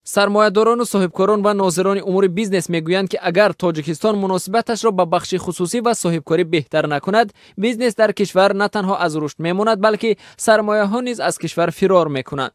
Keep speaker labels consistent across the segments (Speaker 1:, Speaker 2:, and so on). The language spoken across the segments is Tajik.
Speaker 1: Сармоядорону соҳибкорон ва нозирони умури бизнес мегӯянд, ки агар Тоҷикистон муносибаташро ба бахши хусусӣ ва соҳибкорӣ беҳтар накунад, бизнес дар кишвар на танҳо аз рушд мемонад, балки сармояҳо низ аз кишвар фирор мекунанд.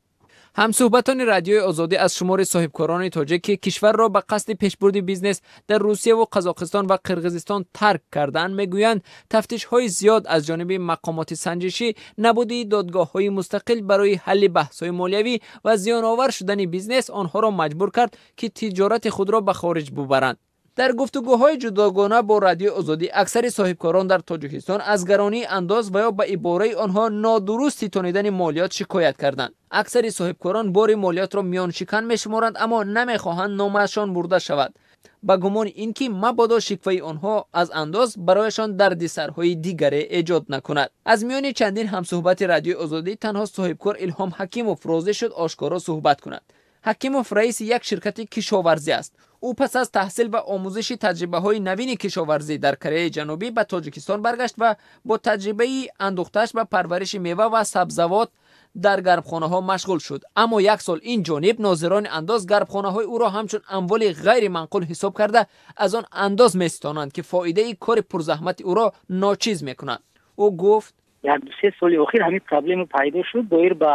Speaker 1: Ҳамсӯҳбатони Радиои Озодӣ аз шумори соҳибкорони тоҷик, ки кишварро ба қасди пешбурди бизнес дар Русияву Қазоқистон ва Қирғизистон тарк карданд, мегӯянд, тафтишҳои зиёд аз ҷониби мақомоти санҷишӣ, набудии додгоҳҳои мустақил барои ҳалли баҳсҳои молиявӣ ва зиёновар шудани бизнес онҳоро маҷбур кард, ки тиҷорати худро ба хориҷ бубаранд. Дар гуфтугӯҳои ҷудогона бо Радиои Озодӣ аксари соҳибкорон дар Тоҷикистон аз гаронии андоз ва ё ба ибораи онҳо нодуруст ситонидани молиёт шикоят карданд. Аксари соҳибкорон бори молиётро миёншикан мешуморанд, аммо намехоҳанд номаашон бурда шавад, ба гумони ин ки мабодо шикваи онҳо аз андоз барояшон дардисарҳои дигаре эҷод накунад. Аз миёни чандин ҳамсӯҳбати Радиои Озодӣ танҳо соҳибкор Илҳом Ҳакимов розӣ шуд ошкоро суҳбат кунад. Ҳакимов раиси як ширкати кишоварзӣ аст. Ӯ пас аз таҳсил ва омӯзиши таҷрибаҳои навини кишоварзӣ дар Кореяи Ҷанубӣ ба Тоҷикистон баргашт ва бо таҷрибаи андӯхтааш ба парвариши мева ва сабзавот дар гармхонаҳо машғул шуд. Аммо як сол ин ҷониб нозирони андоз гармхонаҳои ӯро ҳамчун амволи ғайриманқул ҳисоб карда, аз он андоз меситонанд, ки фоидаи кори пурзаҳмати ӯро ночиз мекунад. Ӯ гуфт:
Speaker 2: Як ду-се соли охир ҳамин проблема пайдо шуд доир ба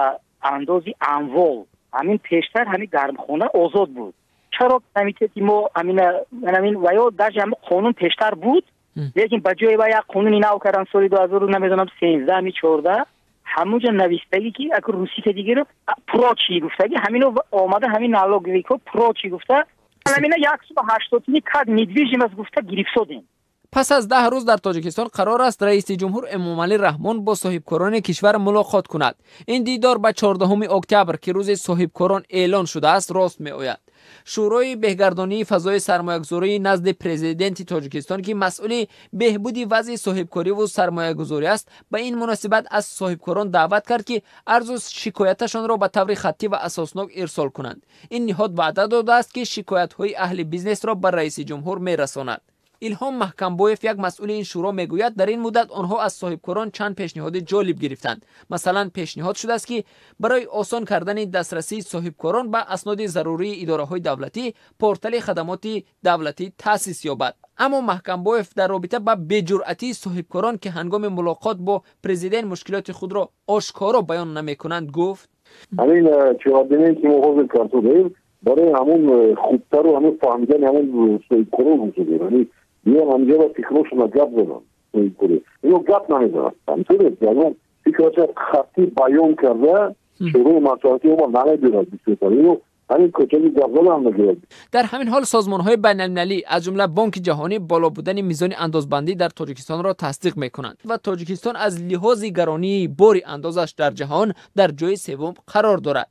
Speaker 2: андози амвол. Ҳамин пештар ҳамин гармхона озод буд. Чаро комитети мо ҳамин ва ё даже ҳамин қонун пештар буд, лекин ба ҷои ва як қонуни нав кардан соли 2000, намедонам, 13 ми 14. Ҳамунҷо навистагӣ, ки агар русика дигар прочие гуфтагӣ, ҳамино омада, ҳамин налоговик ҳо прочие гуфта, ҳамина 180 ми как недвижимость гуфта гирифтодем.
Speaker 1: Пас аз 10 рӯз дар Тоҷикистон қарор аст раиси ҷумҳур Эмомалӣ Раҳмон бо соҳибкорони кишвар мулоқот кунад. Ин дидор ба 14 октябр, ки рӯзи соҳибкорон эълон шудааст, рост меояд. Шӯрои беҳгардонии фазои сармоягузории назди Президенти Тоҷикистон, ки масъули беҳбуди вазъи соҳибкориву сармоягузорӣ аст, ба ин муносибат аз соҳибкорон даъват кард, ки арзу шикояташонро ба таври хаттӣ ва асоснок ирсол кунанд. Ин ниҳод ваъда додааст, ки шикоятҳои аҳли бизнесро ба раиси ҷумҳур мерасонад. Илҳом Маҳкамбоев, як масъули ин шӯро, мегӯяд, дар ин муддат онҳо аз соҳибкорон чанд пешниҳоди ҷолиб гирифтанд. Масалан, пешниҳод шудааст, ки барои осон кардани дастрасии соҳибкорон ба асноди зарурии идораҳои давлатӣ портали хадамоти давлатӣ таъсис ёбад. Аммо Маҳкамбоев дар робита ба беҷуръатии соҳибкорон, ки ҳангоми мулоқот бо президент мушкилоти худро ошкоро баён намекунанд, гуфт:
Speaker 3: Ҳамин чорабиние, ки мо ҳозир карда барои ҳамон хубтару ҳамин фаҳмидани ҳамон соҳибкорон вуҷуд, биён ҳамҷо ва фикрошона гап зананд. Соҳибкорӣ ино гап намезананд, ягон фикраша хаттӣ баён карда шӯрои машваратӣ ома намебирад. Бисёртар ино ҳамин кӯчаги гап задан мегирад.
Speaker 1: Дар ҳамин ҳол созмонҳои байналмилалӣ, аз ҷумла Бонки Ҷаҳонӣ, боло будани мизони андозбандӣ дар Тоҷикистонро тасдиқ мекунанд ва Тоҷикистон аз лиҳози гаронии бори андозаш дар ҷаҳон дар ҷои севум қарор дорад.